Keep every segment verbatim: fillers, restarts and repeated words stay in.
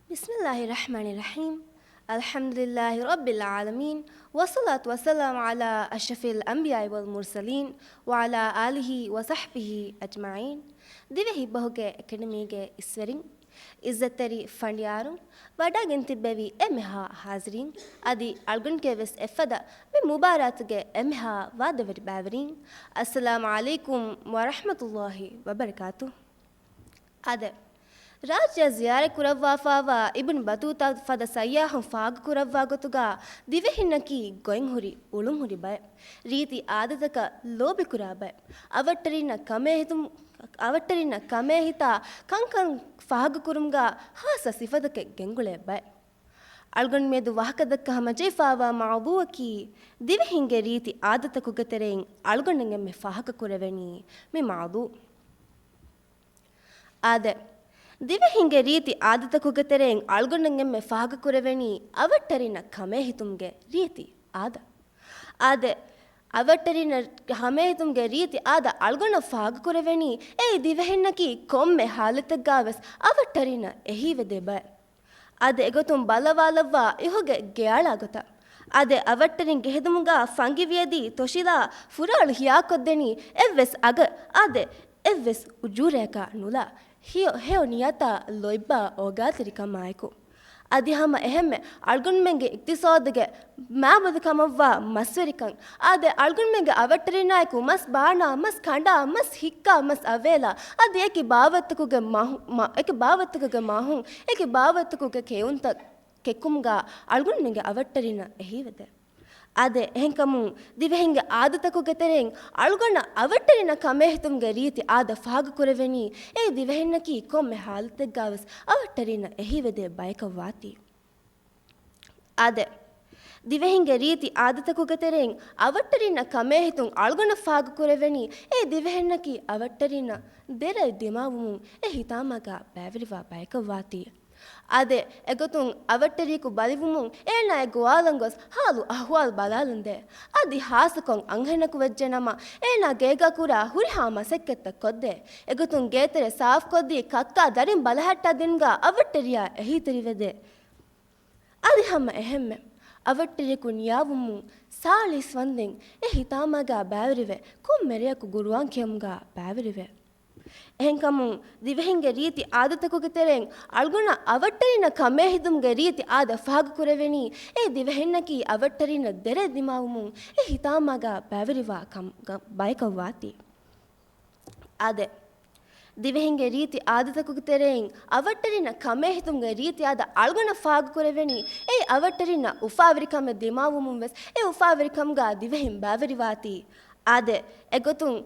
بسم الله الرحمن الرحيم. الحمد لله رب العالمين، والصلاة والسلام على أشرف الأنبياء والمرسلين، وعلى آله وصحبه أجمعين. ދިވެހި ބަހުގެ އެކަޑަމީގެ އިސްވެރިން، އިއްޒަތްތެރި ފަނޑިޔާރުން، ވަޑައިގެން ތިއްބެވި އެންމެހާ ހާޒިރީން، އަދި އަޅުގަނޑުގެ ވެސް އެއްފަދަ މި މުބާރާތުގެ އެންމެހާ ވާދަވެރި ބައިވެރީން، އައްސަލާމު ޢަލައިކުމް ވަރަޙްމަތުﷲި ވަބަރަކާތު. އާދެ، ރާއްޖެ ޒިޔާރަތް ކުރައްވާފައިވާ އިބްނު ބަތޫތާ ފަދަ ސައްޔާހުން ފާހަގަކުރައްވާ ގޮތުގަ، ދިވެހިންނަކީ ގޮތްހުރި، އުޅުންހުރި ބައެއް، ރީތި އާދަތަކަށް ލޯބިކުރާ ބައެއް، އަވަށްޓެރިންނަށް ކަމޭ ހިތުން، އަވަށްޓެރިންނަށް ކަމޭ ހިތާ ކަންކަން ފާހަގަކުރުމުގަ ޚާއްޞަ ސިފަތަކެއް ގެންގުޅޭ ބައެއް. އަޅުގަނޑު މިއަދު ވާހަކަދައްކަ ހަމަޖެހިފައިވާ މައުޟޫއަކީ، ދިވެހިންގެ ރީތި އާދަތަކުގެ ތެރެއިން އަޅުގަނޑުމެން އެންމެ ފާހަގަކުރެވެނީ މި މައުޟޫ. އާދެ، ދިވެހިންގެ ރީތި އާދަތަކުގެ ތެރެއިން އަޅުގަނޑުމެން އެންމެ ފާހަގަކުރެވެނީ އަވަށްޓެރިންނަށް ކަމޭހިތުމުގެ ރީތި އާދަ. އާދެ، އަވަށްޓެރިންނަށް ކަމޭހިތުމުގެ ރީތި އާދަ އަޅުގަނޑަށް ފާހަގަކުރެވެނީ އެއީ ދިވެހިންނަކީ ކޮންމެ ހާލަތެއްގަ ވެސް އަވަށްޓެރިންނަށް އެހީވެދޭ ބައެއް. އާދެ، އެގޮތުން ބަލަވާލައްވާ އިހުގެ ގެއަޅާ ގޮތަށް. އާދެ، އަވަށްޓެރިން ގެހިދުމުގަ ފަންގި ވިޔަދީ ތޮށިލާ ފުރާޅު ހިޔާކޮށްދެނީ އެއްވެސް އަގަށް، އާދެ، އެއްވެސް އުޖޫރަޔަކާ ނުލާ، ހެޔޮ، ހެޔޮ ނިޔަތާ ލޯތްބާ އޯގާތެރިކަމާއެކު. އަދި ހަމަ އެހެންމެ އަޅުގަނޑުމެންގެ އިޤްތިޞާދުގެ މާބޮޑު ކަމަށްވާ މަސްވެރިކަން. އާދެ، އަޅުގަނޑުމެންގެ އަވަށްޓެރިންނާއެކު މަސް ބާނާ، މަސް ކަނޑާ، މަސް ހިއްކާ، މަސް އަވޭލާ، އަދި އެކި ބާވަތްތަކުގެ މަހު-، މަ-، އެކި ބާވަތްތަކުގެ މަހުން، އެކި ބާވަތްތަކުގެ ކެއުންތައް ކެއްކުމުގަ އަޅުގަނޑުމެންގެ އަވަށްޓެރިންނަށް އެހީވެދޭ. އާދެ، އެހެންކަމުން ދިވެހިންގެ އާދަތަކުގެ ތެރެއިން އަޅުގަނޑަށް އަވަށްޓެރިންނަށް ކަމޭހިތުމުގެ ރީތި އާދަ ފާހަގަކުރެވެނީ، އެއީ ދިވެހިންނަކީ ކޮންމެ ހާލަތެއްގަ ވެސް އަވަށްޓެރިންނަށް އެހީވެދޭ ބަޔަކަށް ވާތީ. އާދެ، ދިވެހިންގެ ރީތި އާދަތަކުގެ ތެރެއިން އަވަށްޓެރިންނަށް ކަމޭހިތުން އަޅުގަނޑަށް ފާހަގަކުރެވެނީ، އެއީ ދިވެހިންނަކީ އަވަށްޓެރިންނަށް ދެރަ ދިމާވުމުން އެ ހިތާމަގަ ބައިވެރިވާ ބަޔަކަށް ވާތީ. އާދެ، އެގޮތުން އަވަށްޓެރިޔަކު ބަލިވުމުން އޭނާ އެ ގޮވާލަން ގޮސް ހާލު އަހުވާލު ބަލާލަންދޭ. އަދި ހާއްސަކޮށް އަންހެނަކު ވެއްޖެނަމަ، އޭނާ ގޭގަ ކުރާ ހުރިހާ މަސައްކަތްތައް ކޮށްދޭ. އެގޮތުން ގޭތެރެ ސާފުކޮށްދީ ކައްކާ ދަރިން ބަލަހައްޓާ ދިނުމުގަ އަވަށްޓެރިޔާ އެހީތެރިވެދޭ. އަދި ހަމަ އެހެންމެ އަވަށްޓެރިޔަކު ނިޔާވުމުން ސާޅީސް ވަންދެން އެ ހިތާމަގަ ބައިވެރިވެ، ކޮންމެ ރެޔަކު ގުރުއާން ކިޔަމުގަ ބައިވެރިވެ. އެހެންކަމުން، ދިވެހިންގެ ރީތި އާދަތަކުގެ ތެރެއިން އަޅުގަނޑަށް އަވަށްޓެރިންނަށް ކަމޭހިތުމުގެ ރީތި އާދަ ފާހަގަކުރެވެނީ، އެއީ ދިވެހިންނަކީ އަވަށްޓެރިންނަށް ދެރަ ދިމާވުމުން އެ ހިތާމަގަ ބައިވެރިވާ ކަމުގަ ބަޔަކަށް ވާތީ. އާދެ، ދިވެހިންގެ ރީތި އާދަތަކުގެ ތެރެއިން އަވަށްޓެރިންނަށް ކަމޭހިތުމުގެ ރީތި އާދަ އަޅުގަނޑަށް ފާހަގަކުރެވެނީ، އެއީ އަވަށްޓެރިންނަށް އުފާވެރިކަމެއް ދިމާވުމުން ވެސް އެ އުފާވެރިކަމުގަ ދިވެހިން ބައިވެރިވާތީ. އާދެ، އެގޮތުން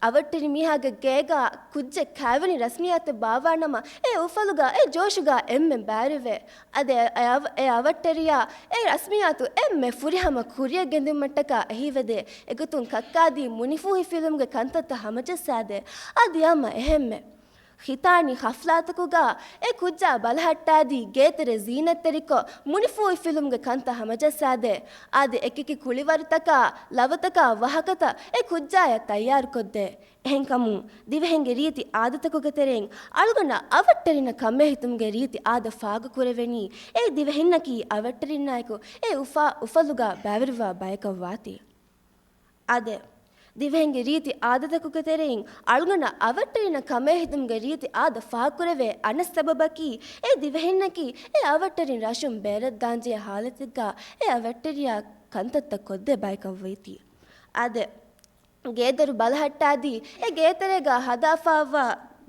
އަވަށްޓެރި މީހާގެ ގޭގަ ކުއްޖެއް ކާވެނި ރަސްމިއްޔާތެއް ބާއްވާނަމަ، އެ އުފަލުގަ އެ ޖޯޝުގަ އެންމެން ބައިވެރިވޭ. އަދި އެ، އެ އަވަށްޓެރިޔާ އެ ރަސްމިއްޔާތު އެންމެ ފުރިހަމަ ކުރިއަށް ގެންދިއުމަށްޓަކާ އެހީވެދޭ. އެގޮތުން ކައްކާދީ މުނިފޫހިފިލުމުގެ ކަންތައްތައް ހަމަޖައްސާދޭ. އަދި ހަމަ އެހެންމެ ޚިތާނީ ޙަފްލާތަކުގަ އެ ކުއްޖާ ބަލަހައްޓާދީ ގޭތެރެ ޒީނަތްތެރިކޮށް މުނިފޫހިފިލުމުގެ ކަންތައް ހަމަޖައްސާދޭ. އަދި އެކިއެކި ކުޅިވަރުތަކާ ލަވަތަކާ ވާހަކަތައް އެ ކުއްޖާޔަށް ތައްޔާރުކޮށްދޭ. އެހެންކަމުން، ދިވެހިންގެ ރީތި އާދަތަކުގެ ތެރެއިން އަޅުގަނޑަށް އަވަށްޓެރިންނަށް ކަމޭހިތުމުގެ ރީތި އާދަ ފާހަގަކުރެވެނީ، އެއީ ދިވެހިންނަކީ އަވަށްޓެރިންނާއެކު އެ އުފާ އުފަލުގަ ބައިވެރިވާ ބަޔަކަށް ވާތީ. އާދެ، ދިވެހިންގެ ރީތި އާދަތަކުގެ ތެރެއިން އަޅުގަނޑަށް އަވަށްޓެރިންނަށް ކަމޭހިތުމުގެ ރީތި އާދަ ފާހަގަކުރެވޭ އަނެއް ސަބަބަކީ، އެ ދިވެހިންނަކީ އެ އަވަށްޓެރިން ރަށުން ބޭރަށްދާންޖެހޭ ޙާލަތެއްގަ އެ އަވަށްޓެރިޔާ ކަންތައްތައް ކޮށްދޭ ބަޔަކަށް ވައްތީ. އާދެ، ގޭދޮރު ބަލަހައްޓާދީ، އެ ގޭތެރޭގަ ހަދާފައިވާ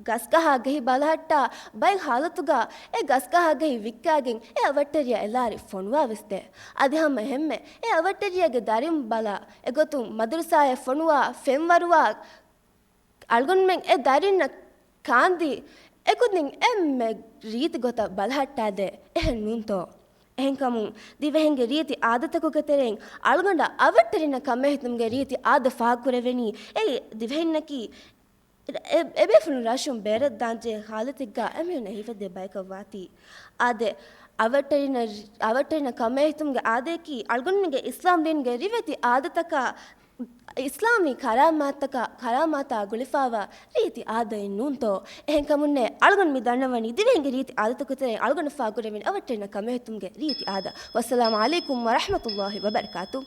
ގަސްގަހާ ގެހި ބަލަހައްޓާ ބައެއް ޙާލަތުގަ އެ ގަސްގަހާ ގެހި ވިއްކާގެން އެ އަވަށްޓެރިޔާ އެލާރި ފޮނުވާވެސް ދޭ. އަދި ހަމަ އެހެންމެ އެ އަވަށްޓެރިޔާގެ ދަރިން ބަލާ، އެގޮތުން މަދުރުސާއަށް ފޮނުވާ ފެންވަރުވާ އަޅުގަނޑުމެން އެ ދަރިންނަށް ކާންދީ، އެކުދިން އެންމެ ރީތި ގޮތަށް ބަލަހައްޓާދޭ. އެހެން ނޫންތޯ؟ އެހެންކަމުން، ދިވެހިންގެ ރީތި އާދަތަކުގެ ތެރެއިން އަޅުގަނޑަށް އަވަށްޓެރިންނަށް ކަމޭހިތުމުގެ ރީތި އާދަ ފާހަގަކުރެވެނީ، އެއީ ދިވެހިންނަކީ އެ، އެބޭފުޅުން ރަށުން ބޭރަށްދާންޖެހޭ ޙާލަތެއްގަ އެމީހުން އެހީވެދޭ ބަޔަކަށް ވާތީ. އާދެ، އަވަށްޓެރިންނަށް، އަވަށްޓެރިންނަށް ކަމޭހިތުމުގެ އާދަޔަކީ އަޅުގަނޑުމެންގެ އިސްލާމް ދީނުގެ ރިވެތި އާދަތަކާ އިސްލާމީ ކަރާމާތަކާ، ކަރާމާތާ ގުޅިފާވާ ރީތި އާދައެއް ނޫންތޯ؟ އެހެންކަމުންނޭ، އަޅުގަނޑު މި ދަންނަވަނީ ދިވެހިންގެ ރީތި އާދަތަކުގެ ތެރެއިން އަޅުގަނޑު ފާގުރެވެން އަވަށްޓެރިންނަށް ކަމެހެއްޓުމުގެ ރީތި އާދަ. ވައްސަލާމު ޢަލައިކުމް ވަރަޙްމަތުﷲި ވަބަރަކާތު.